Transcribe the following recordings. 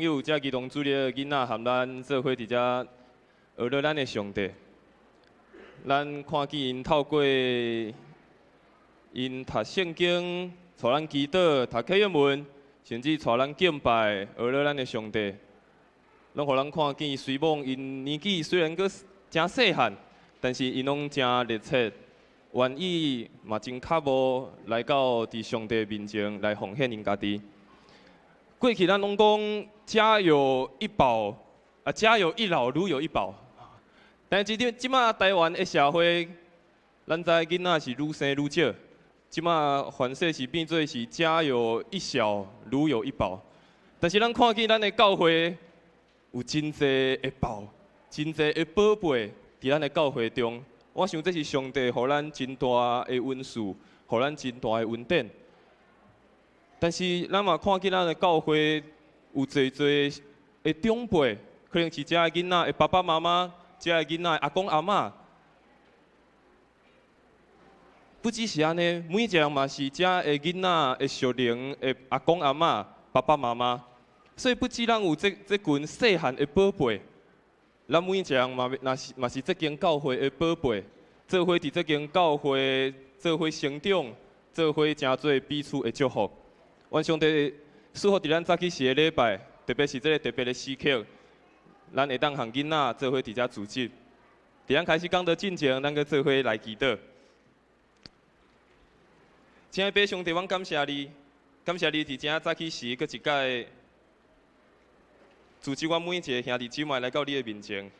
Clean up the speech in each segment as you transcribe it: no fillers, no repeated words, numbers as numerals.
有遮兒童主日囡仔和咱做伙佇遮學了咱的上帝。咱看見𪜶透過𪜶讀聖經，帶咱祈禱、讀契約文，甚至帶咱敬拜，學了咱的上帝。攏予咱看見，雖罔𪜶年紀雖然閣誠細漢，但是𪜶攏誠熱切，願意嘛真渴慕來到佇上帝面前來奉獻𪜶家己。過去咱攏講家有一寶，啊家有一老如有一寶。但是這馬台灣的社會，咱知囡仔是愈生愈少，這馬凡勢是變做是家有一小如有一寶。但是咱看見咱的教會有真濟的寶，真濟的寶貝佇咱的教會中。我想這是上帝予咱真大的恩賜，予咱真大的恩典。但是咱嘛看見咱的教會有濟濟的長輩，可能是遮的囡仔的爸爸媽媽，遮的囡仔的阿公阿嬤。不只是按呢，每一個人嘛是遮的囡仔的屬靈的阿公阿嬤、爸爸媽媽。所以不止咱有這群細漢的寶貝，咱每一個人嘛，若是嘛是這間教會的寶貝，做伙佇這間教會做伙成長，做伙成做彼此的祝福。願上帝賜福佇咱早起時的禮拜，特別是這个特別的時刻，咱會當和囡仔做伙佇遮聚集。佇咱開始講道進前，咱閣做伙來祈禱。親愛的父上帝，阮感謝你，感謝你佇遮早起時，閣一擺組織阮每一个兄弟姊妹來到你的面前，予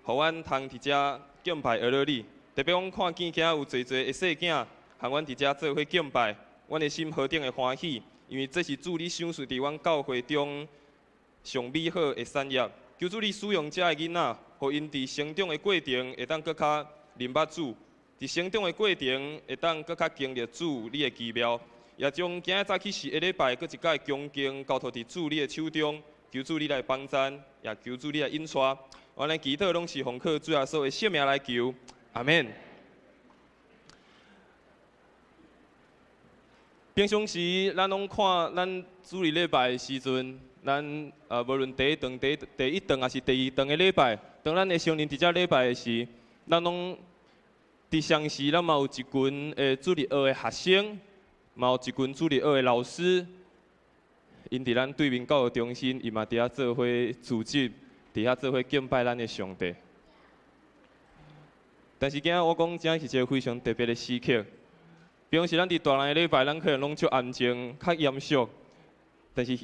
阮通佇遮敬拜阿羅你。特別阮看見今有濟濟的細囝，和阮佇遮做伙敬拜，阮的心何等的歡喜，因為這是主你賞賜佇阮教會中上美好的產業。求主你使用遮的囡仔，予𪜶佇成長的過程會當閣較認捌主，佇成長的過程會當閣較經歷主你的奇妙，也將今仔早起時的禮拜閣一擺恭敬交託佇主你的手中。求主你來幫贊，也求主你來引帶。阮的祈禱攏是奉靠主耶穌的聖名來求，阿們。平常時，咱攏看咱主日禮拜的時陣，咱無論第一頓、第一頓抑是第二頓的禮拜，當咱的成人佇遮禮拜的時，咱攏佇雙時，咱嘛有一群的主日學的學生，嘛有一群主日學的老師，𪜶佇咱對面教育中心，伊嘛佇遐做伙組織，佇遐做伙敬拜咱的上帝。但是今仔我講，這是一个非常特別的時刻。平常時咱佇大人的禮拜，咱可能攏足安靜、較嚴肅。但是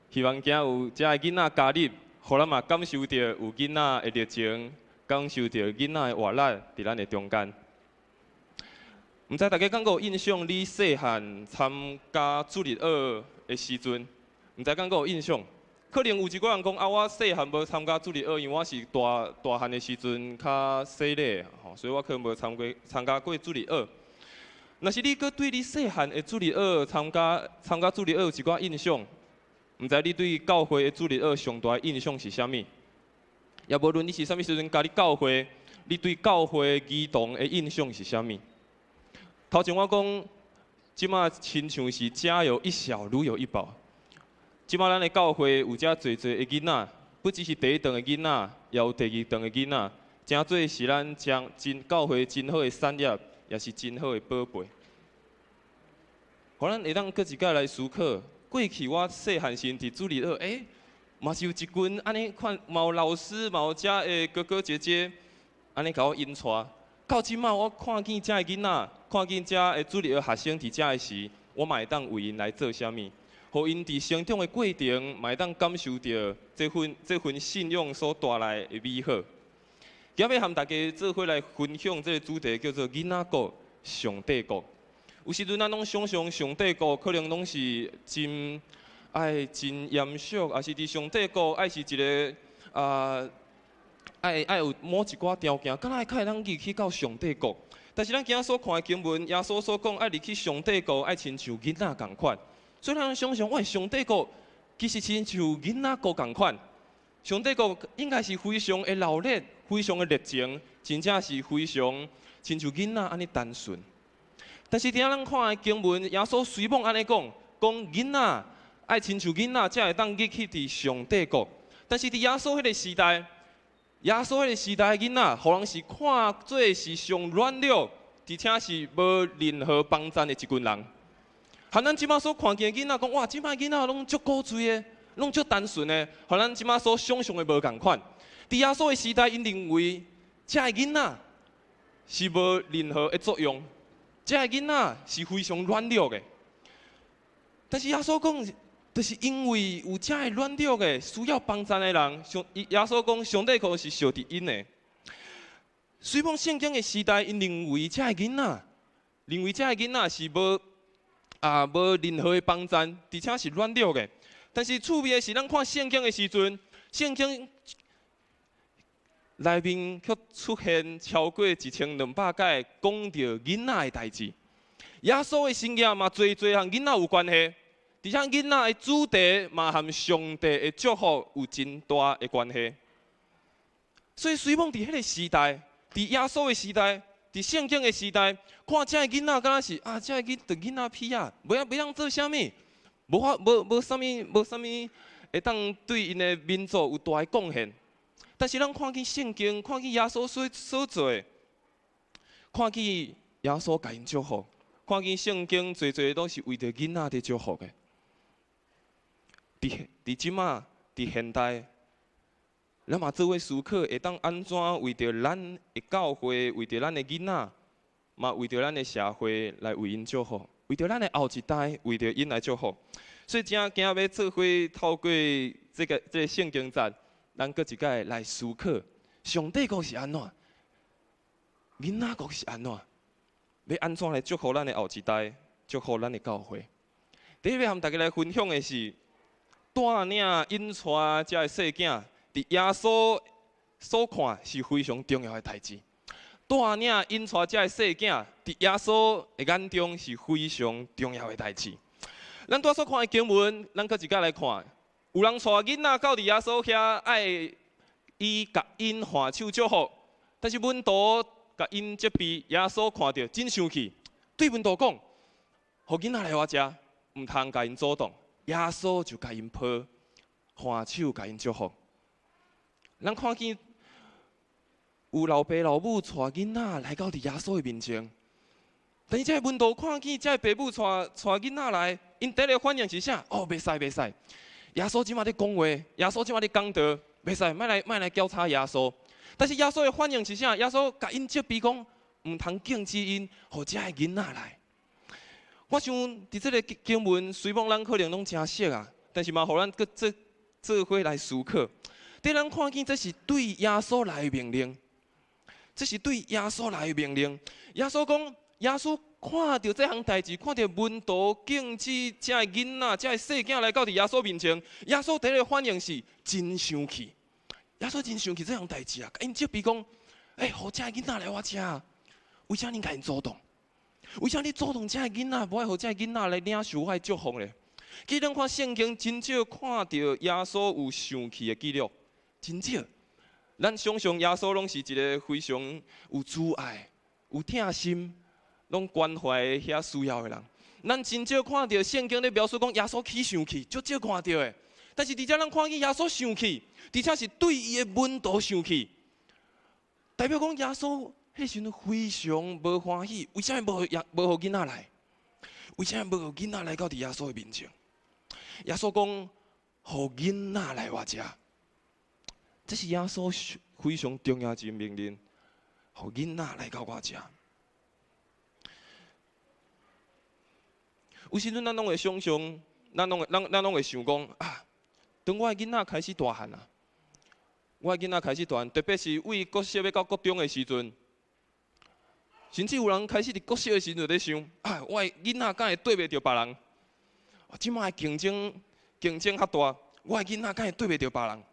希望今仔有遮的囡仔加入，予咱嘛感受著有囡仔的熱情，感受著囡仔的活力佇咱的中間。毋知大家敢閣有印象？你細漢參加主日學的時陣，毋知敢閣有印象？可能有一寡人講啊，我細漢無參加主日學，因為我是大大漢的時陣較細咧，吼，所以我可能無參加過主日學。若是你閣對你細漢的主日學參加主日學有一寡印象，毋知你對教會的主日學上大的印象是啥物？也無論你是啥物時陣加入教會，你對教會兒童的印象是啥物？頭前我講，這馬親像是家有一小，如有一寶。這馬咱的教會有遮濟濟的囡仔，不只是第一頓的囡仔，也有第二頓的囡仔，誠濟是咱將真教會真好的產業。也是真好的寶貝，予咱會當閣一擺來思考，過去我細漢時佇主日學，欸，嘛是有一群按呢款，嘛有老師，嘛有遮的哥哥姐姐，按呢共我引帶。到這馬我看見遮的囡仔，看見遮的主日學學生佇遮的時，我嘛會當為𪜶來做啥物？予𪜶佇成長的過程，嘛會當感受著這份信仰所帶來的美好。今仔欲和大家做伙來分享這个主題，叫做囡仔國、上帝國。有時陣咱攏想像上帝國可能攏是真愛真嚴肅，抑是佇上帝國愛是一个啊，愛有某一寡條件，敢若較會當入去到上帝國。但是咱今仔所看的經文，耶穌所講愛入去上帝國，愛親像囡仔仝款。所以咱想像，喂，上帝國其實親像囡仔國仝款。上帝國應該是非常的熱烈，非常的熱情，真正是非常親像囡仔按呢單純。但是佇遮咱看的經文，耶穌雖罔按呢講，講囡仔愛親像囡仔才會當入去佇上帝國。但是佇耶穌彼個時代，耶穌彼個時代的囡仔，予人是看做是上軟弱，而且是無任何幫贊的一群人。和咱這馬所看見的囡仔講，哇，這擺囡仔攏足古錐的，攏足單純的，和咱這馬所想象的無仝款。佇耶穌的時代，𪜶認為這个囡仔是無任何的作用，這个囡仔是非常軟弱的。但是耶穌講，就是因為有這个軟弱的、需要幫贊的人，上耶穌講，上帝國是屬佇𪜶的。雖講聖經的時代，𪜶認為這个囡仔，認為這个囡仔是無任何的幫贊，而且是軟弱的。但是趣味的是，咱看聖經的時陣，聖經內面卻出現超過1200擺講著囡仔的代誌。耶穌的生涯嘛，濟濟和囡仔有關係，而且囡仔的主題嘛，和上帝的祝福有真大的關係。所以，雖罔佇彼個時代，佇耶穌的時代，佇聖經的時代，看這个囡仔敢若是啊，這个囡仔屁仔，無曉做啥物，無法無無啥物無啥物會當對𪜶的民族有大的貢獻。但是咱看見聖經，看見耶穌所做的，看見耶穌共𪜶祝福，看見聖經濟濟攏是為著囡仔佇祝福的。佇這馬，佇現代，咱嘛做伙思考，會當按怎為著咱的教會，為著咱的囡仔，嘛為著咱的社會來為𪜶祝福，為著咱的後一代，為著𪜶來祝福。所以，今今欲做伙透過這個聖經節，咱閣一擺來思考，上帝國是按怎，囡仔國是按怎，欲按怎來祝福咱的後一代，祝福咱的教會。第一欲和大家來分享的是，帶領引帶這个細囝，佇耶穌所看是非常重要的代誌。帶領引帶這个細囝，佇耶穌的眼中是非常重要的代誌。咱拄仔所看的經文，咱閣一擺來看。有人帶囡仔到佇耶穌遐，愛伊共𪜶挽手祝福，但是門徒共𪜶責備，耶穌看著真生氣，對門徒講：予囡仔來我遮，毋通共𪜶阻擋。耶穌就共𪜶抱，挽手共𪜶祝福。咱看見有老爸老母帶囡仔來到佇耶穌的面前，但是這个門徒看見這个爸母帶囡仔來，𪜶第一个反應是啥？哦，袂使袂使。耶穌這馬咧講話，耶穌這馬咧講道，袂使，莫來攪吵耶穌。但是耶穌的反應是啥？耶穌共𪜶責備講，毋通禁止𪜶，予這个囡仔來。我想佇這个經文，雖罔咱可能攏誠熟啊，但是嘛，予咱閣做伙來思考。佇咱看見這是對耶穌來的命令，這是對耶穌來的命令。耶穌講，耶穌看著這項代誌，看著門徒禁止這个囡仔、這个細囝來到佇耶穌面前，耶穌第一个反應是真生氣。耶穌真生氣這項代誌啊！𪜶責備講，欸，予這个囡仔來我遮，為啥恁共𪜶阻擋？為啥你阻擋這个囡仔，無愛予這个囡仔來領受我的祝福咧？其實咱看聖經，真少看著耶穌有生氣的記錄，真少。咱想象耶穌攏是一个非常有慈愛、有疼心，攏關懷遐需要的人。咱真少看著聖經咧描述講耶穌起生氣，足少看著的。但是佇遮咱看見耶穌生氣，而且是對伊的門徒生氣，代表講耶穌彼時陣非常無歡喜。為啥物無予無予囡仔來？為啥物無予囡仔來到佇耶穌的面前？耶穌講：予囡仔來我遮。這是耶穌非常重要一個命令，予囡仔來到我遮。有時陣咱攏會想象，咱攏會想講啊，當我的囡仔開始大漢啊，我的囡仔開始大漢，特別是為國小欲到國中的時陣，甚至有人開始佇國小的時陣就咧想啊，我的囡仔敢會對袂著別人？這馬的競爭較大，我的囡仔敢會對袂著別人？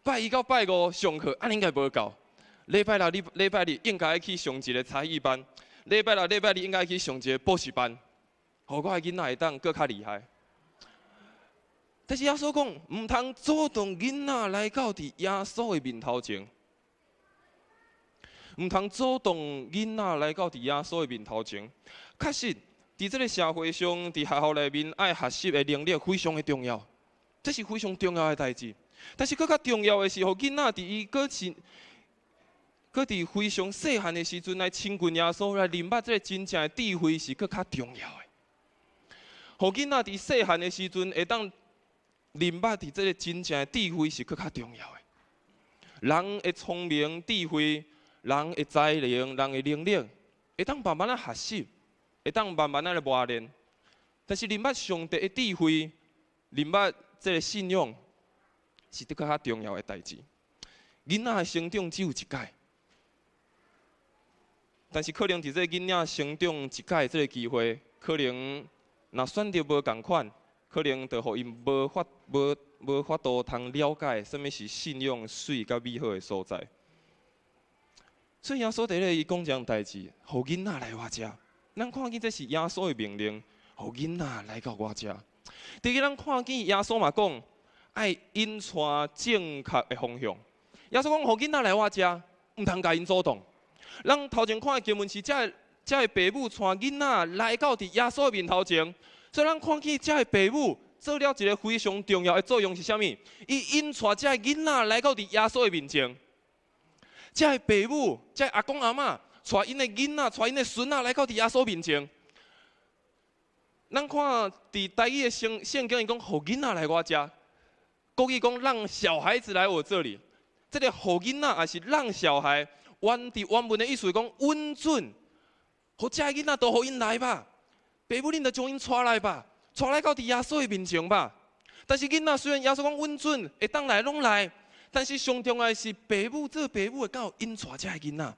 拜一到拜五上課，按呢應該無夠。禮拜六、禮拜日應該去上一个才藝班，禮拜六、禮拜日應該去上一个補習班，予我的囡仔會當閣較厲害。但是耶穌講，毋通阻擋囡仔來到佇耶穌的面頭前，毋通阻擋囡仔來到佇耶穌的面頭前。確實，佇這个社會上，佇學校內面愛學習的能力非常的重要，這是非常重要的代誌。但是閣較重要的是，予囡仔佇伊閣是閣佇非常細漢的時陣來親近耶穌，來認捌這个真正的智慧是閣較重要的。予囡仔佇細漢的時陣會當認捌佇這个真正的智慧是閣較重要的。人的聰明智慧，人的才能，人的能力，會當慢慢仔學習，會當慢慢仔來磨練。但是認捌上帝的智慧，認捌這个信仰，是閣較重要的代誌。囡仔的成長只有一擺，但是可能佇這个囡仔成長一擺這个機會，可能若選擇無仝款，可能就予𪜶無法度通了解啥物是信仰媠佮美好的所在。所以耶穌佇咧伊講這項代誌，予囡仔來我遮。咱看見這是耶穌的命令，予囡仔來到我遮。第二，咱看見耶穌嘛講，愛引帶正確的方向。耶穌講，予囡仔來我遮，毋通共𪜶阻擋。咱頭前看的經文是這个這个爸母帶囡仔來到佇耶穌的面頭前，所以咱看見這个爸母做了一个非常重要的作用是啥物？伊引帶這个囡仔來到佇耶穌的面前。這个爸母、這个阿公阿嬤帶𪜶的囡仔、帶𪜶的孫仔來到佇耶穌面前。咱看佇台語的聖經，伊講予囡仔來我遮，國語講讓小孩子來我這裡。這个予囡仔抑是讓小孩，佇原文的意思是講允准，予這个囡仔都予𪜶來吧，爸母恁就將𪜶帶來吧，帶來到佇耶穌的面前吧。但是囡仔雖然耶穌講允准，會當來攏來，但是上重要的是爸母做爸母的敢有引帶這个囡仔，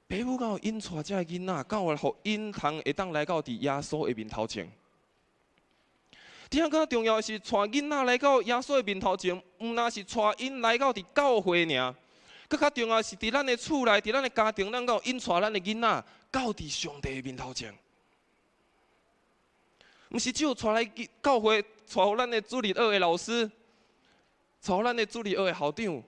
爸母敢有引帶這个囡仔，敢有予𪜶通會當來到佇耶穌的面頭前。第二較重要的是，帶囡仔來到耶穌的面頭前，毋但是帶𪜶來到佇教會爾。閣較重要的是，佇咱的厝內，佇咱的家庭，咱敢有引帶咱的囡仔到佇上帝的面頭前。毋是只有帶來教會，帶予咱的主日學的老師，帶予咱的主日學的校長。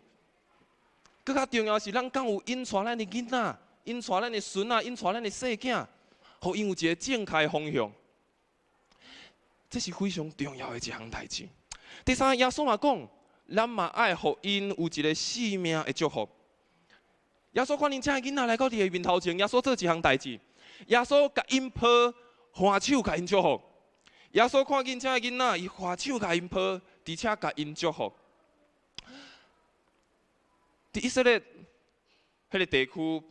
閣較重要的是，咱敢有引帶咱的囡仔，引帶咱的孫仔，引帶咱的細囝，予𪜶有一个正確的方向。這是非常重要的一項代誌。第三，耶穌嘛講，咱嘛愛予𪜶有一个性命的祝福。耶穌看見這个囡仔來到伊的面頭前，耶穌做一項代誌。耶穌共𪜶抱，挽手共𪜶祝福。耶穌看見這个囡仔，伊挽手共𪜶抱，而且共𪜶祝福。佇以色列彼个地區，𪜶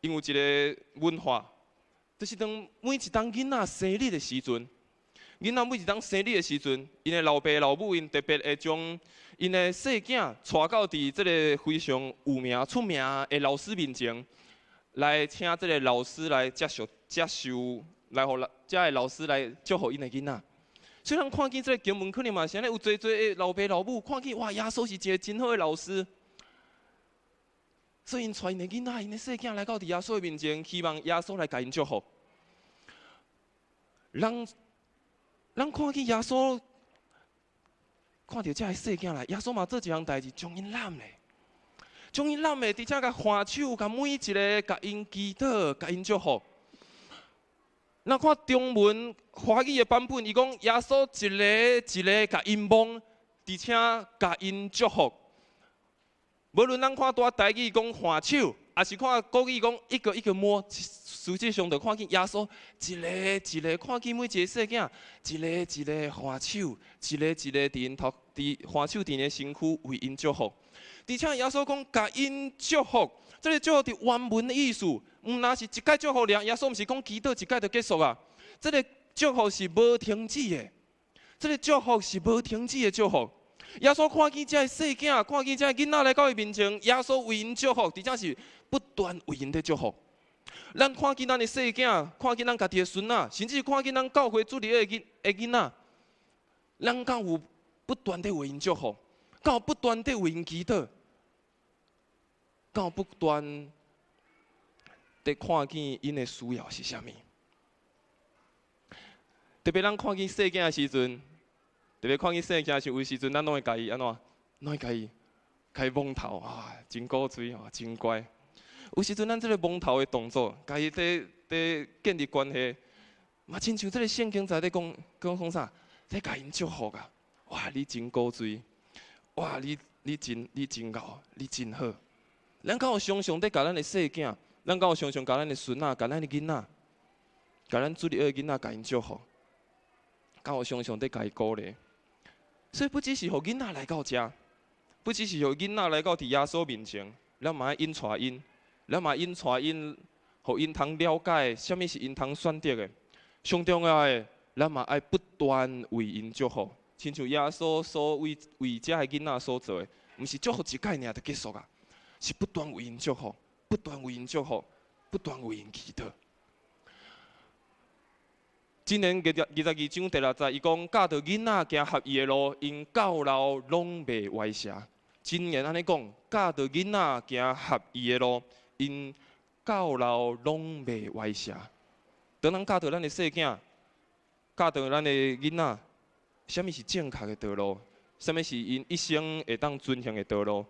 有一个文化，就是當每一當囡仔生日的時陣，囡仔每一當生日的時陣，𪜶的老爸老母𪜶特別會將𪜶的細囝帶到佇這个非常有名出名的老師面前，來請這个老師來接受，來予這个老師來祝福𪜶的囡仔。所以咱看見這个經文，可能嘛是按呢，有濟濟的老爸老母看見哇，耶穌是一个真好的老師，所以𪜶帶𪜶的囡仔、𪜶的細囝來到佇耶穌的面前，希望耶穌來共𪜶祝福。咱看見耶穌，看著這个細囝來，耶穌嘛做一項代誌，將𪜶攬咧，將𪜶攬咧，而且共挽手，共每一个共𪜶祈禱，共𪜶祝福。咱看中文華語的版本，伊講耶穌一个一个共𪜶摸，而且共𪜶祝福。無論咱看佇台語講挽手，抑是看國語講一個一個摸，實際上就看見耶穌一个一个看見每一個細囝，一个一个挽手，一個一個佇𪜶頭佇挽手佇𪜶的身軀為𪜶祝福。而且耶穌講共𪜶祝福，這个祝福佇原文的意思，毋但是一擺祝福爾，耶穌毋是講祈禱一擺就結束啊。這个祝福是無停止的，這个祝福是無停止的祝福。耶穌看見這个細囝，看見這个囡仔來到伊面前，耶穌為𪜶祝福，而且是不斷為𪜶佇祝福。咱看見咱的細囝，看見咱家己的孫仔，甚至看見咱教會主日的囡仔，咱敢有不斷佇為𪜶祝福，敢有不斷佇為𪜶祈禱，敢有不斷佇看見𪜶的需要是啥物？特別咱看見細囝的時陣，特別看見細囝時，有時陣咱攏會共伊按怎？攏會共伊摸頭啊，真古錐啊，真乖。有時陣咱這个摸頭的動作，共伊佇佇建立關係，嘛親像這个聖經在咧講講講啥？咧共𪜶祝福啊！哇，你真古錐！哇，你真𠢕，你真好。咱敢有常常佇共咱的細囝，咱敢有常常共咱的孫仔、共咱的囡仔、共咱主日學的囡仔，共𪜶祝福？敢有常常佇共伊鼓勵？所以不只是予囡仔來到遮，不只是予囡仔來到佇耶穌面前，咱嘛愛引帶𪜶，咱嘛引帶𪜶，予𪜶通了解啥物是𪜶通選擇的。上重要的，咱嘛愛不斷為𪜶祝福，親像耶穌所為為遮的囡仔所做的，毋是祝福一擺爾就結束啊，是不斷為𪜶祝福，不斷為𪜶祝福，不斷為𪜶祈禱。箴言22章第6節，伊講教導囡仔行合意的路，𪜶到老攏袂歪斜。箴言按呢講，教導囡仔行合意的路，𪜶到老攏袂歪斜。當咱教導咱的細囝，教導咱的囡仔，啥物是正確的道路，啥物是𪜶一生會當遵行的道路。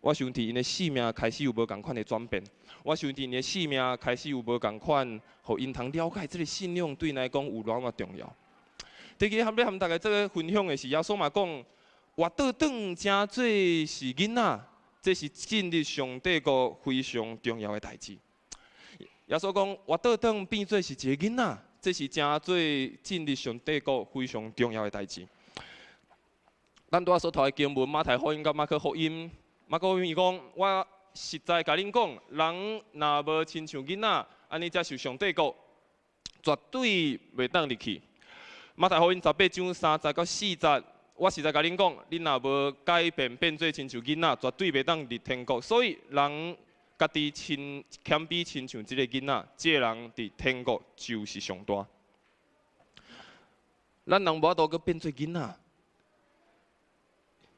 我相信𪜶的生命開始有無仝款的轉變。我相信𪜶的生命開始有無仝款，予𪜶通了解這个信仰對𪜶來講有偌麼重要。第二個欲和大家做伙分享的是，耶穌嘛講，活倒轉成做是囡仔，這是進入上帝國非常重要的代誌。耶穌講，活倒轉變做是一个囡仔，這是成做進入上帝國非常重要的代誌。咱拄仔所讀的經文，馬太福音佮馬可福音，馬可福音伊講，我實在共恁講，人若無親像囡仔，按呢接受上帝國，絕對袂當入去。馬太福音18章30到40節，我實在共恁講，恁若無改變變做親像囡仔，絕對袂當入天國。所以人家己親謙卑親像這个囡仔，這个人佇天國就是上大。咱人無法度閣變做囡仔。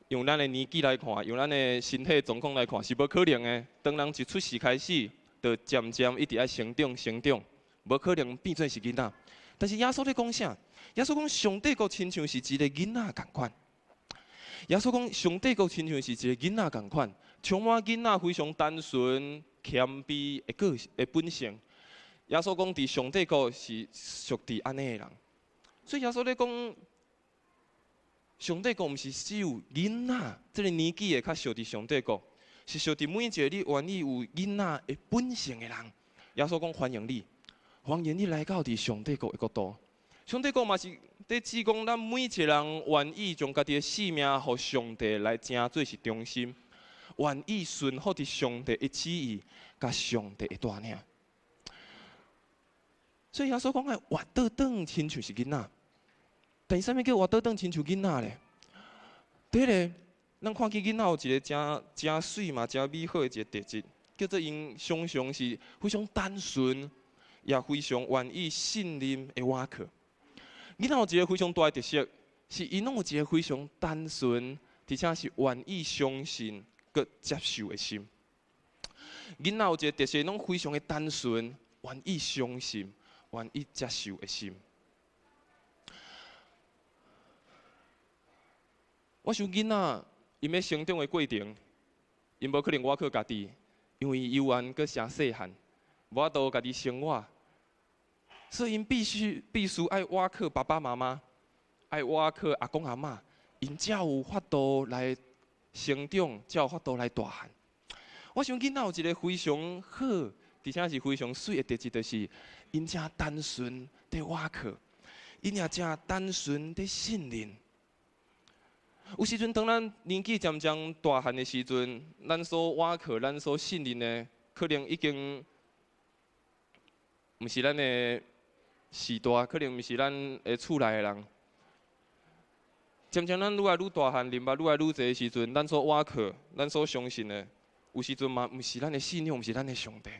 用咱的年紀來看，用咱的身體狀況來看，是無可能的。當人一出世開始，就漸漸一直愛成長成長，無可能變做是囡仔。但是耶穌咧講啥？耶穌講上帝國親像是一个囡仔仝款。耶穌講上帝國親像是一个囡仔仝款，充滿囡仔非常單純、謙卑的個的本性。耶穌講佇上帝國是屬佇按呢的人，所以耶穌咧講，上帝國毋是只有囡仔這个年紀的較屬佇上帝國，是屬佇每一个你願意有囡仔的本性的人。耶穌講歡迎你，歡迎你來到佇上帝國的國度。上帝國嘛是佇指講咱每一个人願意將家己的性命予上帝來成做是中心，願意順服佇上帝的旨意，佮上帝的帶領。所以耶穌講愛活倒轉，親像是囡仔。但是啥物叫活倒轉親像囡仔咧？第一个，咱看見囡仔有一个誠誠媠嘛，誠美好的一个特質，叫做𪜶常常是非常單純，也非常願意信任的倚靠。囡仔有一个非常大的特色，是𪜶攏有一个非常單純，而且是願意相信、閣接受的心。囡仔有一个特色，攏非常的單純，願意相信、願意接受的心。我想囡仔𪜶欲成長的過程，𪜶無可能倚靠家己，因為猶原閣誠細漢，無法度家己生活，所以𪜶必須愛倚靠爸爸媽媽，愛倚靠阿公阿嬤，𪜶才有法度來成長，才有法度來大漢。我想囡仔有一個非常好，而且是非常媠的特質，就是𪜶誠單純佇倚靠，𪜶也誠單純佇信任。有時陣，當咱年紀漸漸大漢的時陣，咱所倚靠、咱所信任的，可能已經毋是咱的時代，可能毋是咱的厝內的人。漸漸咱愈來愈大漢，人捌愈來愈濟的時陣，咱所倚靠、咱所相信的，有時陣嘛毋是咱的信仰，毋是咱的上帝。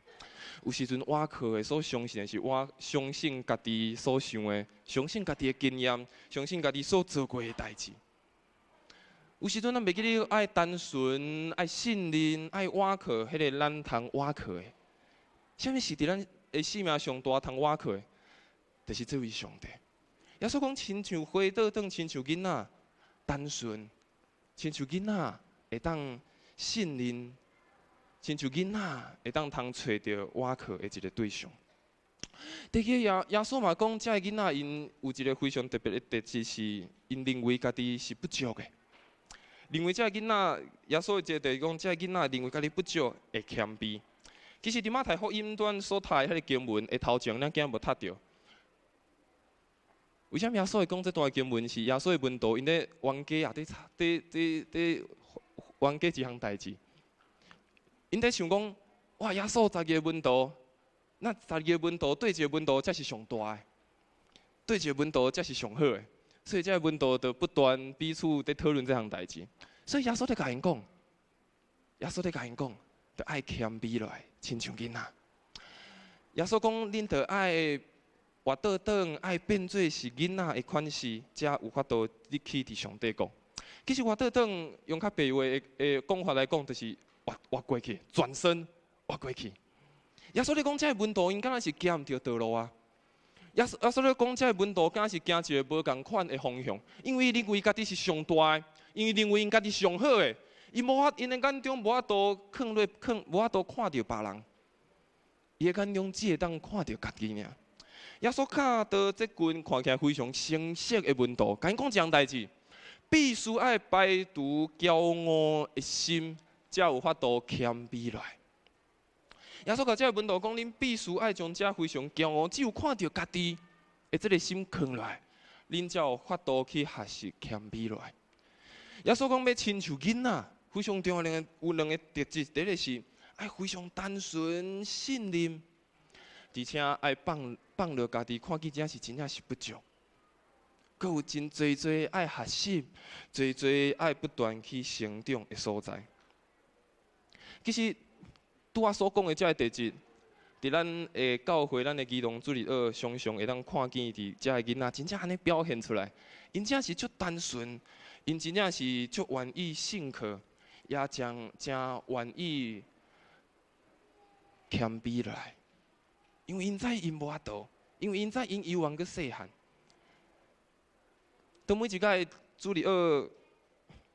有時陣倚靠的、所相信的是我相信家己所想的，相信家己的經驗，相信家己所做過的代誌。有時陣咱袂記得愛單純、愛信任、愛倚靠，彼个咱通倚靠的。啥物是佇咱的生命上大通倚靠的？就是這位上帝。耶穌講，親像回倒轉，親像囡仔，單純，親像囡仔會當信任，親像囡仔會當通揣著倚靠的一个對象。第二个耶穌嘛講，這个囡仔𪜶有一个非常特別的特質，是𪜶認為家己是不足的。認為這个囡仔，耶穌的一個就是講，這个囡仔認為家己不足，會謙卑。其實佇馬太福音段所讀的彼个經文的頭前，咱今無讀著。為啥物耶穌會講這段經文是耶穌的門徒？𪜶咧冤家啊，佇佇佇佇冤家一項代誌。𪜶佇想講，哇！耶穌十二个門徒，那十二个門徒佗一个門徒才是上大的，佗一個門徒才是上好的，所以這个門徒就不斷彼此佇討論這項代誌。所以耶穌佇共𪜶講，耶穌佇共𪜶講，著愛謙卑落來，親像囡仔。耶穌講，恁著愛活倒轉，愛變做是囡仔的款式，才有法度入去佇上帝國。其實活倒轉用較白話的講法來講，就是活活過去，轉身活過去。耶穌咧講，這个門徒𪜶敢若是行毋著道路啊！耶穌咧講，這个門徒敢若是行一个無仝款的方向，因為認為家己是上大的，因為認為𪜶家己上好的，伊無法，𪜶的眼中無法度囥落囥，無法度看著別人，伊的眼中只會當看著家己爾。耶穌教導這群看起來非常成熟的門徒，共𪜶講一項代誌，必須愛排除驕傲的心，才有法度謙卑落來。耶穌共這个門徒講，恁必須愛將這非常驕傲，只有看著家己的這个心囥落來，恁才有法度去學習謙卑落來。耶穌講欲親像囡仔，非常重要兩个有兩个特質，第一个是愛非常單純信任，而且愛放放落家己，看見這是真正是不足。閣有真濟濟愛學習，濟濟愛不斷去成長的所在。其實拄仔所講的這个特質，佇咱的教會、咱的兒童主日學，常常會當看見佇這个囡仔真正按呢表現出來。𪜶真是足單純，𪜶真正是足願意信靠，也真誠願意謙卑落來。因為𪜶知𪜶無法度，因為𪜶知𪜶猶原閣細漢。當每一擺主日學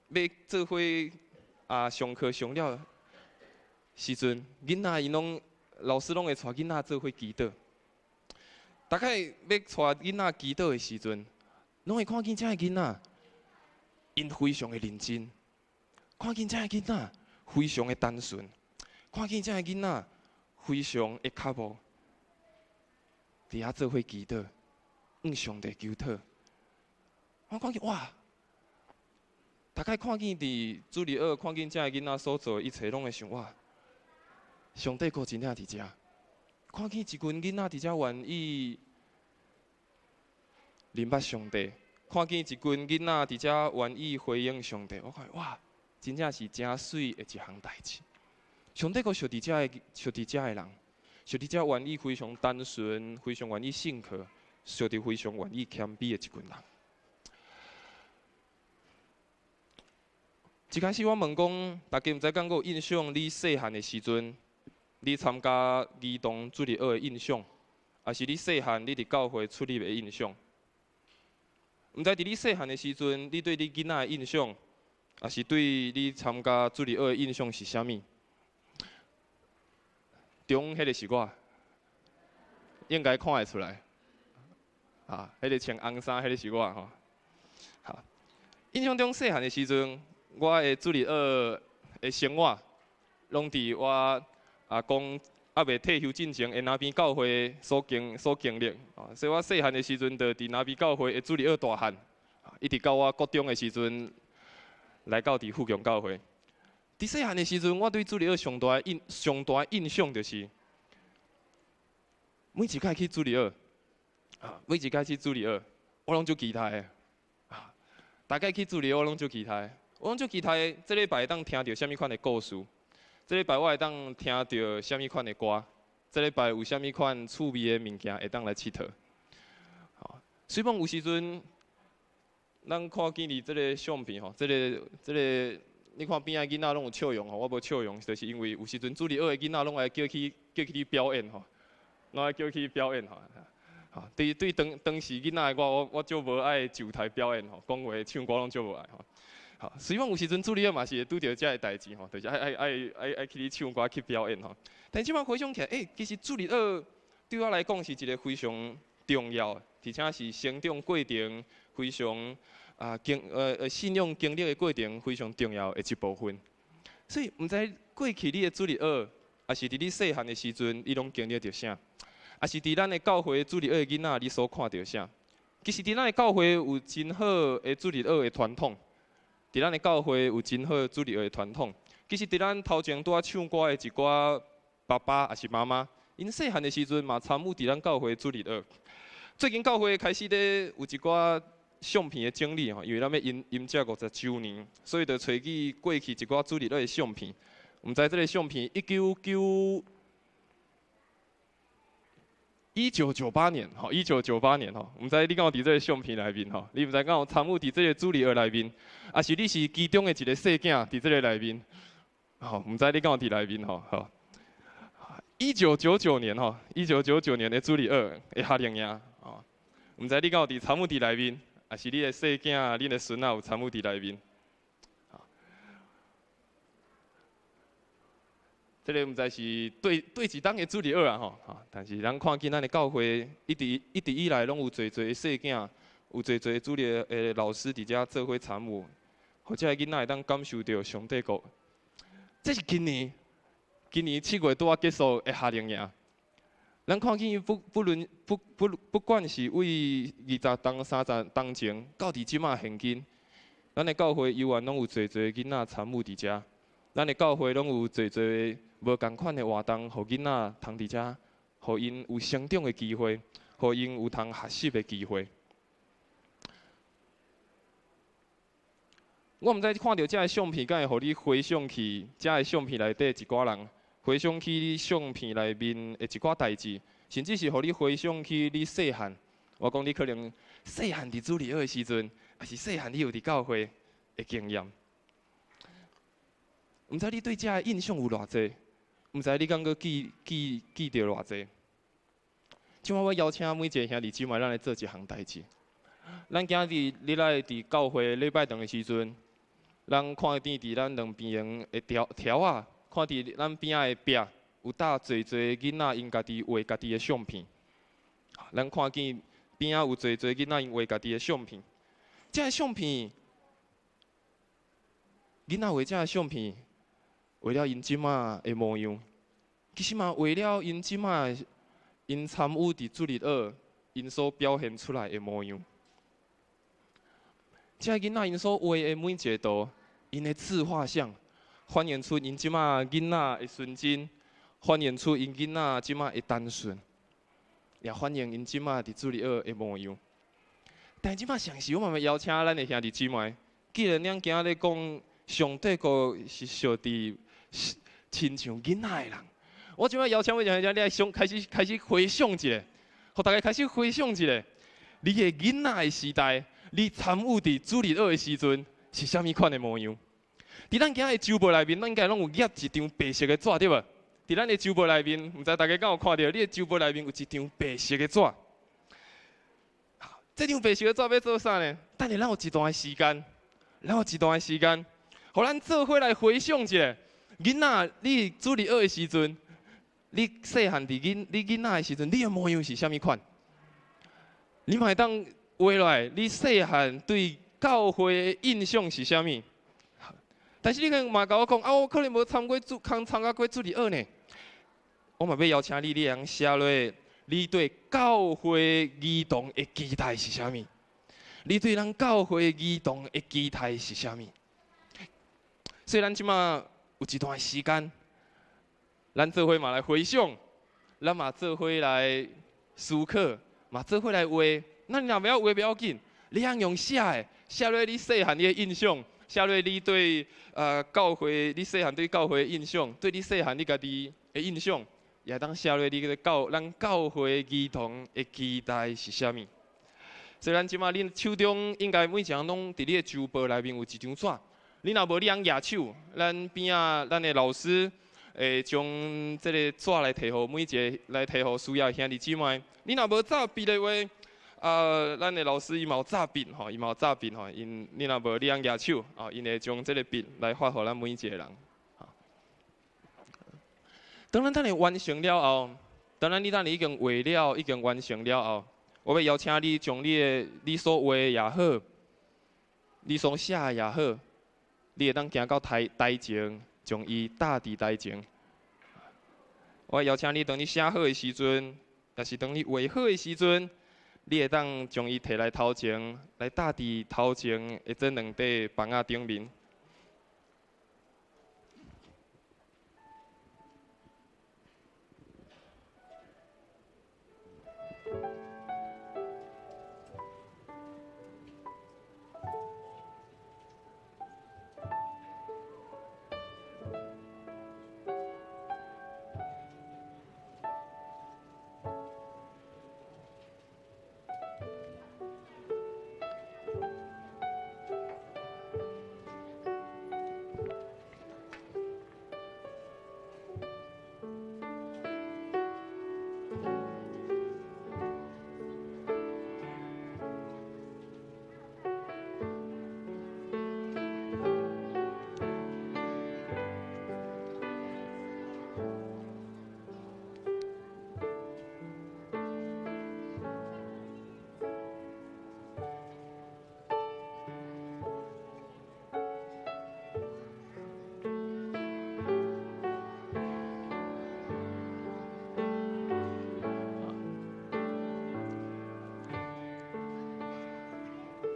欲做伙啊上課上了時陣，囡仔𪜶攏老師攏會帶囡仔做伙祈禱。逐擺欲帶囡仔祈禱的時陣，攏會看見這个囡仔，𪜶非常的認真，看見這个囡仔非常的單純，看見這个囡仔非常的腳步，佇遐做伙祈禱，向上帝求討。我看見哇，逐擺看見佇主日學，看見這个囡仔所做的一切，攏會想哇，上帝閣真正佇遮，看見一群囡仔佇遮願意認捌上帝，看見一群囡仔佇遮願意回應上帝，我看哇，真正是誠媠的一項代誌。上帝閣屬佇遮的，屬佇遮的人，屬佇遮願意非常單純、非常願意信靠、屬佇非常願意謙卑的一群人。一開始我問講，大家毋知敢閣有印象？你細漢的時陣，你參加兒童主日學的印象，抑是你細漢你佇教會出入的印象？毋知佇你細漢的時陣，你對你囡仔的印象，抑是對你參加主日學的印象是啥物？中彼个是我，應該看會出來。啊，彼个穿紅衫，彼个是我吼。好，印象中細漢的時陣，我的主日學的生活，攏佇我阿公猶未退休進前，的那邊教會所經歷。所以我細漢的時陣，就佇那邊教會的主日學大漢，一直到我國中的時陣，來到佇富強教會。佇細漢的時陣，我對主日學上大的印象就是，每一擺去主日學，啊，每一擺去主日學，我攏足期待的，啊，逐擺去主日學我攏足期待。我攏足期待，這禮拜會當聽著啥物款的故事，這禮拜我會當聽著啥物款的歌，這禮拜有啥物款趣味的物件會當來𨑨迌。雖罔有時陣，咱看見佇這个相片吼，這个，你看邊仔囡仔攏有笑容吼，我無笑容，就是因為有時陣主日學的囡仔攏愛叫去表演吼，攏愛叫去表演吼。對當時囡仔的我，我足無愛上台表演吼，講話唱歌攏足無愛吼。好，雖然有時陣主日學嘛是會拄著遮个代誌吼，就是愛愛愛愛愛起去唱歌去表演吼。但這擺回想起來，欸，其實主日學對我來講是一個非常重要，而且是成長過程非常啊經呃呃信仰經歷的過程非常重要的一部分。所以，毋知過去你的主日學，抑是佇你細漢的時陣，你攏經歷著啥？抑是佇咱的教會主日學的囡仔，你所看著啥？其實佇咱的教會有真好的主日學的傳統，佇咱的教會有真好主日學的傳統。其實佇咱頭前拄仔唱歌的一寡爸爸抑是媽媽，𪜶細漢的時陣嘛參與佇咱教會主日學。最近教會開始咧有一寡相片的整理吼，因為咱欲迎迎接50週年，所以就揣去過去一寡主日學的相片。毋知這个相片1998年吼，一九九八年吼，毋知你敢有佇這个相片內面吼？你毋知敢有參與佇這个主日學內面，抑是你是其中的一个細囝佇這个內面？吼，毋知你敢有佇內面吼？吼，一九九九年吼，一九九九年的主日學的夏令營吼，毋知你敢有佇參與佇內面，抑是你的細囝、恁的孫仔有參與佇內面？這个毋知是佗佗一冬的主日學啊吼，但是咱看見咱的教會一直一直以來攏有濟濟的細囝，有濟濟主日學的老師佇遮做伙參與，予這个囡仔會當感受著上帝國。這是今年，今年7月拄仔結束的夏令營。咱看見不不論不不不管是為20冬、30冬前，到佇這馬現今，咱的教會猶原攏有濟濟囡仔參與佇遮。咱的教會攏有濟濟無仝款的活動，予囡仔通佇遮，予𪜶有成長的機會，予𪜶有通學習的機會。我毋知看著這个相片，敢會予你回想起這个相片內底一寡人，回想起你相片內面的一寡代誌，甚至是予你回想起你細漢。我講你可能細漢佇主日學的時陣，抑是細漢你有佇教會的經驗。毋知你對這个印象有偌濟？毋知你敢閣記記記著偌濟？這擺我邀請每一个兄弟姊妹，咱來做一項代誌。咱今日你來佇教會禮拜堂的時陣，咱看見佇咱兩邊的條條仔，看佇咱邊仔的壁有搭濟濟囡仔𪜶家己畫家己的相片。咱看見邊仔有濟濟囡仔𪜶畫家己的相片，這个相片，囡仔畫這个相片。畫了𪜶這馬的模樣，其實嘛畫了𪜶這馬𪜶參與佇主日學，𪜶所表現出來的模樣。這个囡仔𪜶所畫的每一個圖，𪜶的自畫像，反映出𪜶這馬囡仔的純真，反映出𪜶囡仔這馬的單純，也反映𪜶這馬佇主日學的模樣。但這馬同時，我嘛欲邀請咱的兄弟姊妹，既然咱今仔日講上帝國是屬佇親像囡仔的人，我這擺邀請每一個人，你愛想開始開始回想一下，予大家開始回想一下，你的囡仔的時代，你參與佇主日學的時陣是啥物款的模樣？佇咱今仔的周報內面，咱應該攏有掖一張白色的紙，對無？佇咱的周報內面，毋知大家敢有看著？你的周報內面有一張白色的紙。這張白色的紙欲做啥呢？等下咱有一段的時間，咱有一段的時間，予咱做伙來回想一下。囡仔，你主日學的時陣，你細漢佇囡，你囡仔的時陣，你的模樣是啥物款？你嘛會當畫落來，你細漢對教會的印象是啥物？但是你可能嘛共我講，啊，我可能無參過主，參加過主日學呢。我嘛欲邀請你，你會當寫落你對教會兒童的期待是啥物？你對咱教會兒童的期待是啥物？所以咱這馬有一段時間，咱做伙嘛來回想，咱嘛做伙來思考，嘛做伙來畫。那你若袂曉畫，袂要緊，你通用寫的，寫落你細漢你的印象，寫落你對教會，你細漢對教會的印象，對你細漢你家己的印象，也會當寫落你對教咱教會兒童的期待是啥物。所以咱這馬恁手中應該每一人攏佇你的周報內面有一張紙。你若無，你通舉手，咱邊仔咱的老師會將這个紙來提予每一个來提予需要的兄弟姊妹。你若無紙筆的話，啊，咱的老師伊嘛有紮筆吼，伊嘛有紮筆吼，𪜶你若無你通舉手，哦，𪜶會將這个筆來發予咱每一個人。當咱等下完成了後，當咱你等下已經畫了，已經完成了後，我欲邀請你將你的你所畫的也好，你所寫的也好，你會當行到台台前，將伊貼佇台前。我邀請你，當你寫好的時陣，抑是當你畫好的時陣，你會當將伊提來頭前，來貼佇頭前的這兩塊板仔頂面。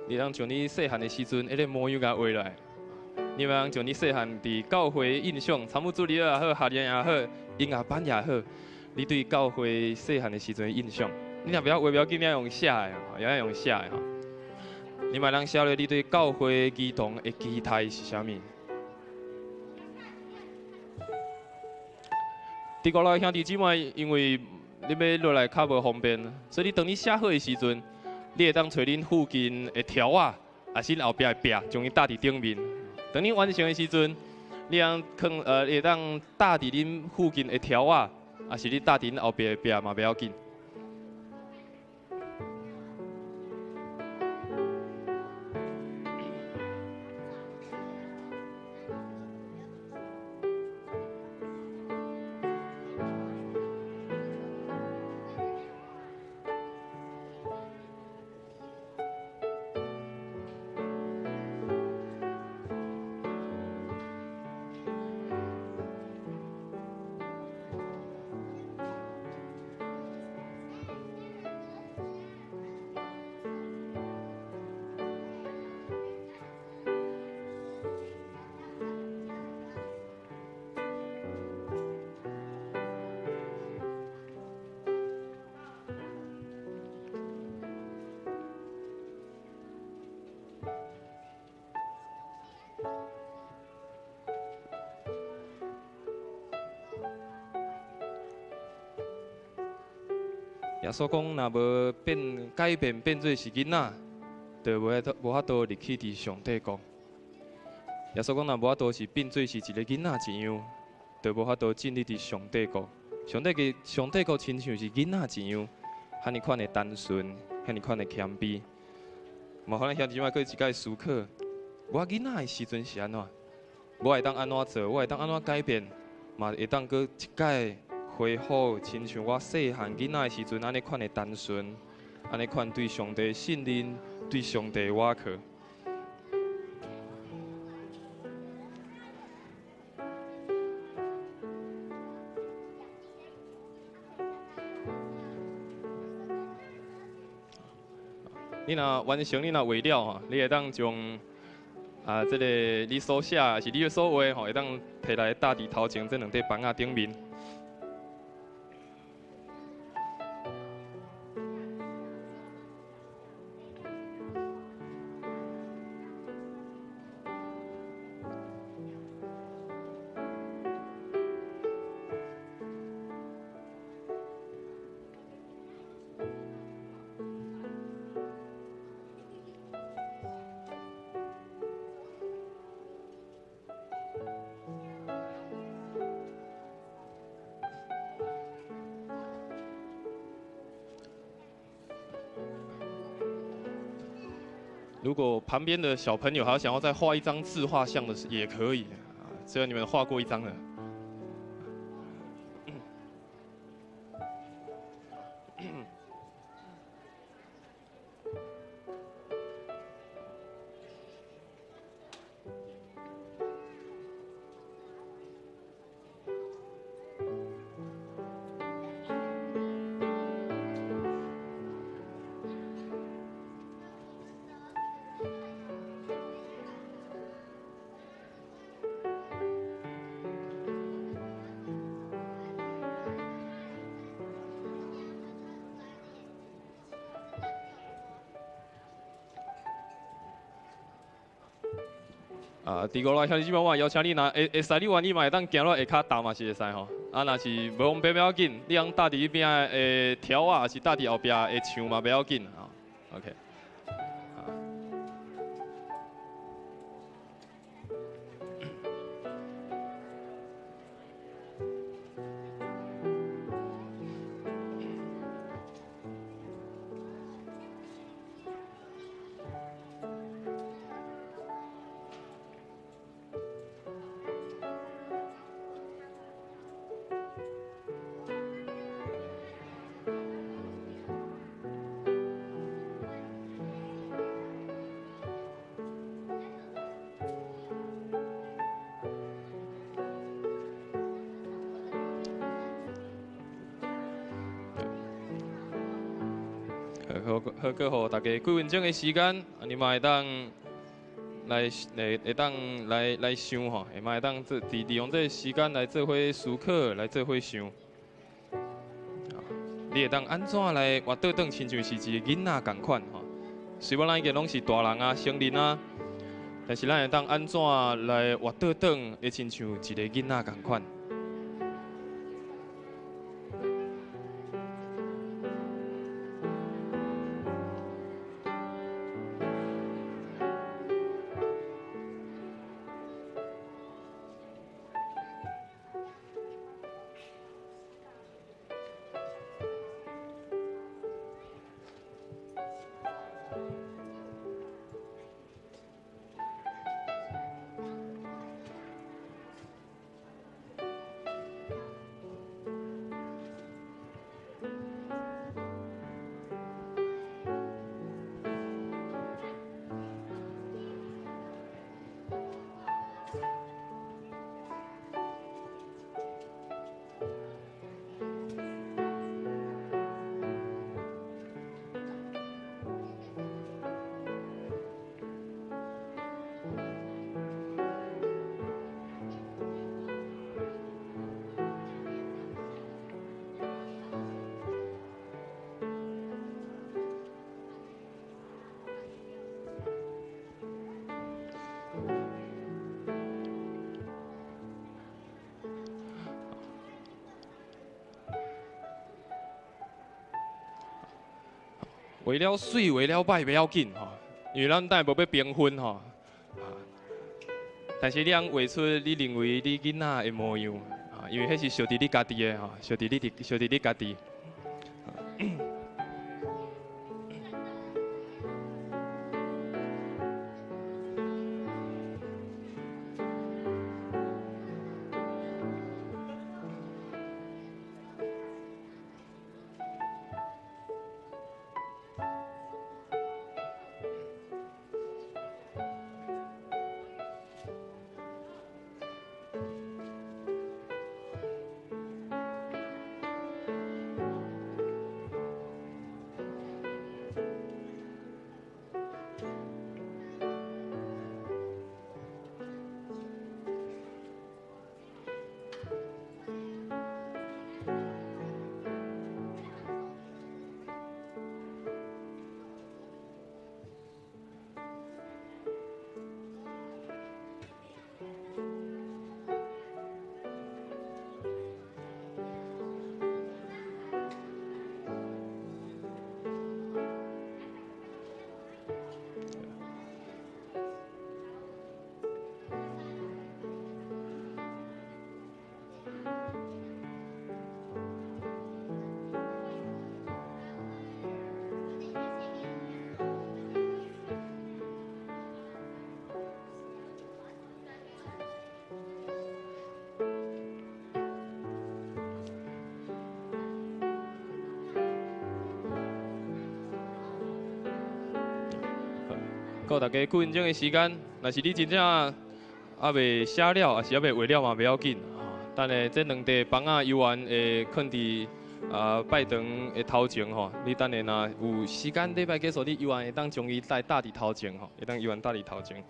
你通將你細漢的時陣，彼个模樣共畫落來。你通將你細漢佇教會印象，參與主日也好，學年也好，音樂班也好，你對教會細漢的時陣的印象，你若袂曉畫，袂要緊，你愛用寫的，也愛用寫的吼。你嘛通寫落你對教會兒童的期待是啥物？佇國內兄弟姊妹，因為你欲落來較無方便，所以你當你寫好的時陣，你會當揣恁附近的條仔，抑是恁後壁的壁，將伊貼佇頂面。當你完成的時陣，你通囥會當貼佇恁附近的條仔，抑是你貼佇恁後壁的壁嘛袂要緊。耶穌講，若無變改變，變做是囡仔，就無法度入去佇上帝國。耶穌講，若無法度是變做是一个囡仔一樣，就無法度進入佇上帝國。上帝嘅上帝國親像是囡仔一樣，彼爾款的單純，彼爾款的謙卑。嘛，予咱兄弟姊妹閣一擺思考，我囡仔的時陣是按怎？我會當按怎做？我會當按怎改變？嘛會當閣一擺恢復，親像我細漢囡仔的時陣，按呢款的單純，按呢款對上帝信任，對上帝倚靠。你若完成，你若畫了吼，你會當將啊，這个你所寫，抑是你所畫吼，會當提來貼佇頭前這兩塊板仔頂面。如果旁邊的小朋友還想要再畫一張自畫像的，也可以啊。雖然你們畫過一張了。啊，第五來兄弟姊妹，我邀請你，若會會使，你願意嘛會當行落下跤踏嘛是會使吼。啊，若是無方便袂要緊，你通踏佇彼邊的條仔，抑是踏佇後壁的牆嘛袂要緊吼。OK。好，好，閣予大家幾分鐘的時間，你嘛會當來來會當來來想吼，會嘛會當做利用這個時間來做伙思考，來做伙想。你會當按怎來活倒轉，親像是一个囡仔仝款吼。雖然咱已經攏是大人啊、成人啊，但是咱會當按怎來活倒轉，會親像一个囡仔仝款。畫了媠，畫了歹，袂要緊吼，因為咱等下無欲評分吼。但是你通畫出你認為你囡仔的模樣，啊，因為彼是屬佇你家己的吼，屬佇你佇，屬佇你家己。閣大家幾分鐘的時間，若是你真正猶未寫了，抑是猶未畫了嘛，袂要緊。等下這兩塊枋仔猶原會囥佇拜堂的頭前吼。你等下若有時間，禮拜結束，你猶原會當將伊帶搭佇頭前吼，會當猶原搭佇頭前。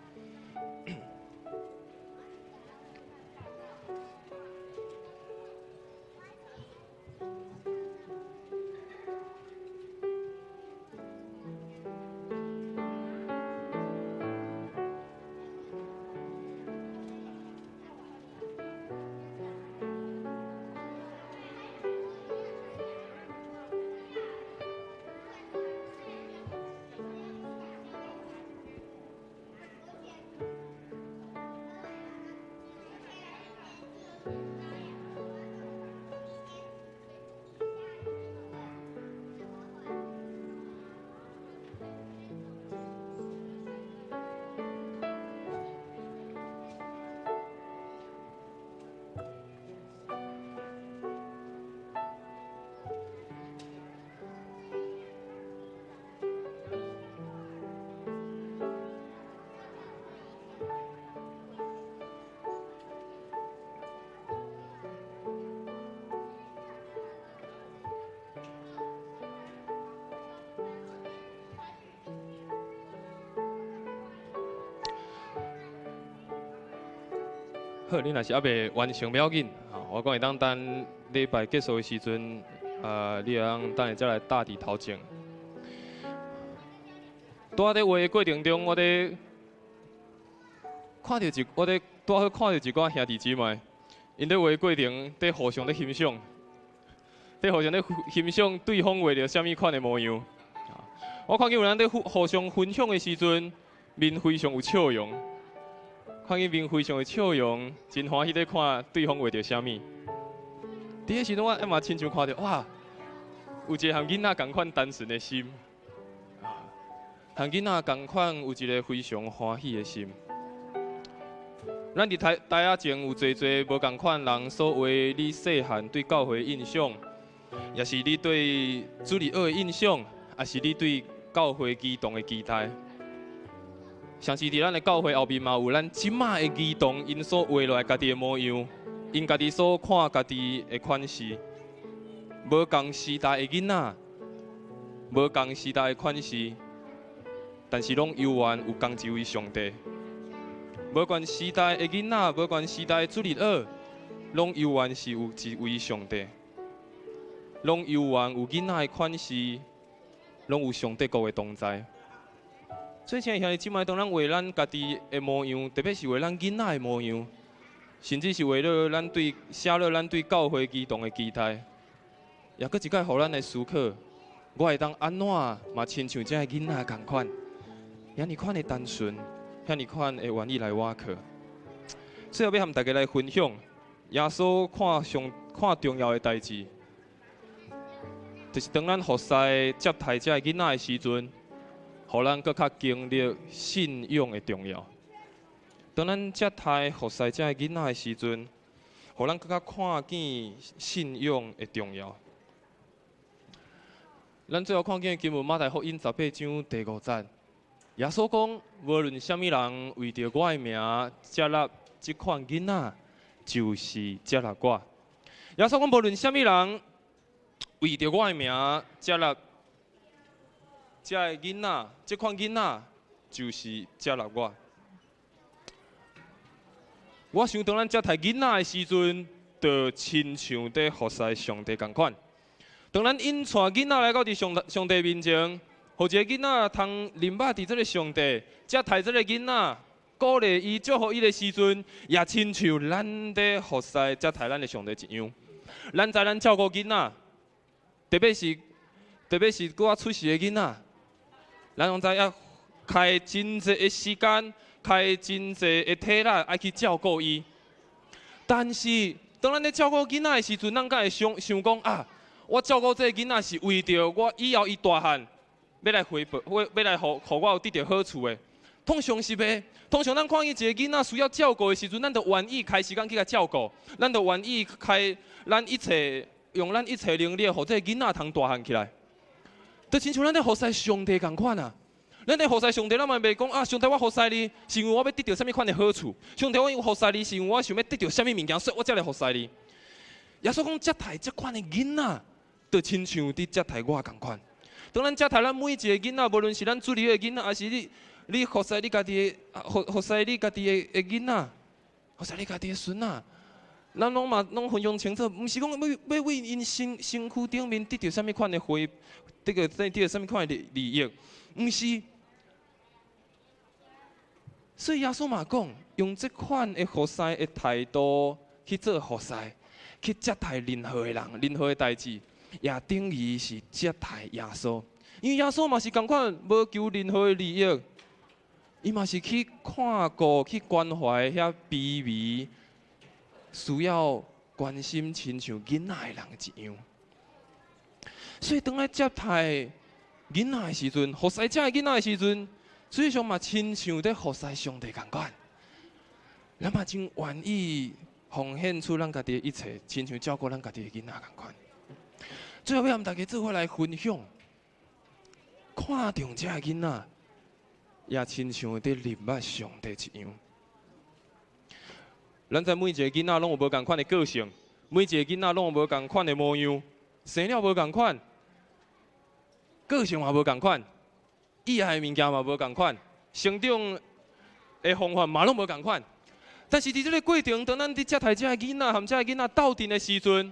好，你若是猶未完成，袂要緊，我講會當等禮拜結束的時陣，你會當等下才來搭佇頭前。拄仔佇畫的過程中，我咧拄好看著一寡兄弟姊妹，𪜶佇畫的過程，佇互相咧欣賞，佇互相咧欣賞對方畫著啥物款的模樣。我看見有人佇互相分享的時陣，面非常有笑容。看見面非常的笑容，真歡喜咧看對方畫著啥物。佇彼時陣，我嘛親像看著，哇，有一個和囡仔仝款單純的心，和囡仔仝款有一個非常歡喜的心。咱佇台台仔前有濟濟無仝款人所畫你細漢對教會的印象，也是你對主日學的印象，也是你對教會兒童的期待。像是佇咱的教會後面嘛，有咱這馬的兒童，𪜶所畫落來家己的模樣，𪜶家己所看家己的款式，無仝時代的囡仔，無仝時代的款式，但是攏猶原有仝一位上帝。無管時代的囡仔，無管時代的主日學，攏猶原是有一位上帝，攏猶原有囡仔的款式，攏有上帝國的同在。所以，親愛兄弟姊妹，當咱畫咱家己的模樣，特別是畫咱囡仔的模樣，甚至是畫了咱對寫了咱對教會兒童的期待，也閣一擺予咱來思考，我會當按怎嘛親像這个囡仔仝款，遐爾款的單純，遐爾款的願意來倚靠。最後欲和大家來分享，耶穌看上看重要的代誌，就是當咱服侍接待這个囡仔的時陣。予咱閣較經歷信仰的重要。當咱接待服侍這个囡仔的時陣，予咱閣較看見信仰的重要。咱最後看見的經文馬太福音十八章第五節，耶穌講：無論啥物人為著我的名接納這款囡仔，就是接納我。耶穌講：無論啥物人為著我的名接納這个囡仔，這款囡仔就是接納我。我想當咱接待囡仔的時陣，就親像佇服侍上帝仝款。當咱引帶囡仔來到佇上帝面前，予一個囡仔通認捌佇這个上帝，接待這个囡仔，鼓勵伊、祝福伊的時陣，也親像咱佇服侍接待咱的上帝一樣。咱知咱照顧囡仔，特別是拄仔出世的囡仔。咱攏知影，開真濟的時間，開真濟的體力，愛去照顧伊。但是，當咱咧照顧囡仔的時陣，咱敢會想想講啊，我照顧這个囡仔是為著我以後伊大漢，欲來回報，欲來予我有得著好處的。通常是袂，通常咱看見一个囡仔需要照顧的時陣，咱就願意開時間去共照顧，咱就願意開咱一切，用咱一切能力，予這个囡仔通大漢起來。就親像咱咧服侍上帝仝款啊！咱咧服侍上帝，咱嘛袂講啊！上帝，我服侍你，是因為我欲得著啥物款的好處？上帝，我服侍你，是因為我想欲得著啥物物件，所以我才來服侍你。耶穌講，接待這款的囡仔，就親像佇接待我仝款。當咱接待咱每一个囡仔，無論是咱主日的囡仔，抑是你服侍你家己的，服侍你家己的囡仔，服侍你家己的孫仔，咱攏嘛攏非常清楚，毋是講欲為𪜶身軀頂面得著啥物款的回，得著啥物款的利益，毋是。所以耶穌嘛講，用這款的服侍的態度去做服侍，去接待任何的人，任何的代誌，也等於是接待耶穌。因為耶穌嘛是仝款，無求任何的利益，伊嘛是去看顧、去關懷遐卑微、需要關心，親像囡仔的人一樣。所以當來接待囡仔的時陣，服侍這个囡仔的時陣，實際上嘛親像佇服侍上帝仝款。咱嘛真願意奉獻出咱家己的一切，親像照顧咱家己的囡仔仝款。最後欲和大家做伙來分享，看重這个囡仔，也親像佇認捌上帝一樣。咱知每一個囡仔攏有無仝款的個性，每一個囡仔攏有無仝款的模樣，生了無仝款，個性嘛無仝款，喜愛的物件嘛無仝款，成長的方法嘛攏無仝款。但是佇這个過程，當咱佇接待這个囡仔和這个囡仔鬥陣的時陣，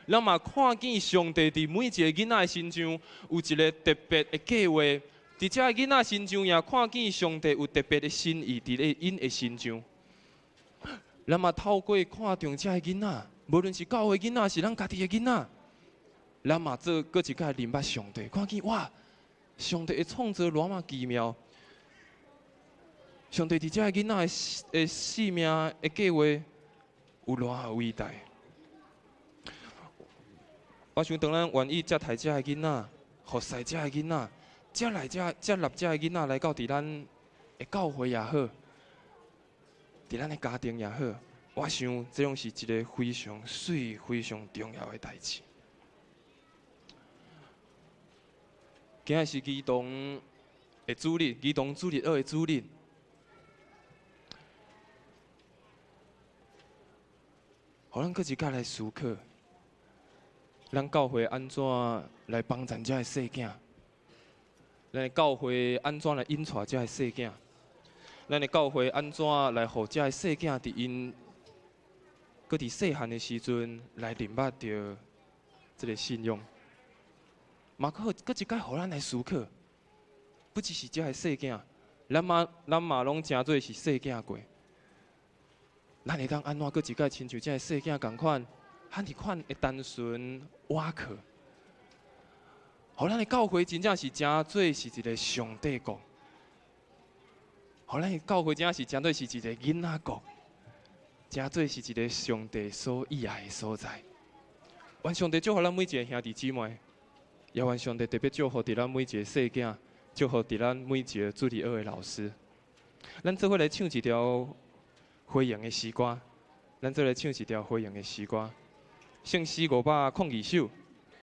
咱嘛看見上帝佇每一个囡仔的身上有一个特別的計劃。佇這个囡仔身上也看見上帝有特別的心意佇咧𪜶的身上。咱嘛透過看重這个囡仔，無論是教會囡仔，是咱家己的囡仔，咱嘛做閣一擺認捌上帝，看見哇，上帝的創造偌麼奇妙。上帝佇這个囡仔的生命的計劃有偌偉大。我想當咱願意接待這个囡仔，服侍這個囡仔，接來這接納這個囡仔來到佇咱的教會也好，佇咱的家庭也好，我想這攏是一个非常媠、非常重要的代誌。今仔是兒童的主日，兒童主日學的主日。予咱閣一擺來思考，咱教會按怎來幫贊這个細囝？咱的教會按怎來引帶這个細囝？咱的教會按怎來予這个細囝佇𪜶閣佇細漢的時陣來認捌著這个信仰？嘛閣閣一擺予咱來思考，不只是這个細囝，咱嘛攏誠做是細囝過。咱會當按怎閣一擺親像這个細囝仝款，遐爾款的單純倚靠，予咱的教會真正是誠做是一个上帝國，予咱的教會真正是誠做是一个囡仔國，誠做是一个上帝所喜愛的所在。願上帝祝福咱每一个兄弟姊妹，也願上帝特別祝福佇咱每一个細囝，祝福佇咱每一个主日學的老師。咱做伙來唱一條回應的詩歌，咱做伙來唱一條回應的詩歌，聖詩502首。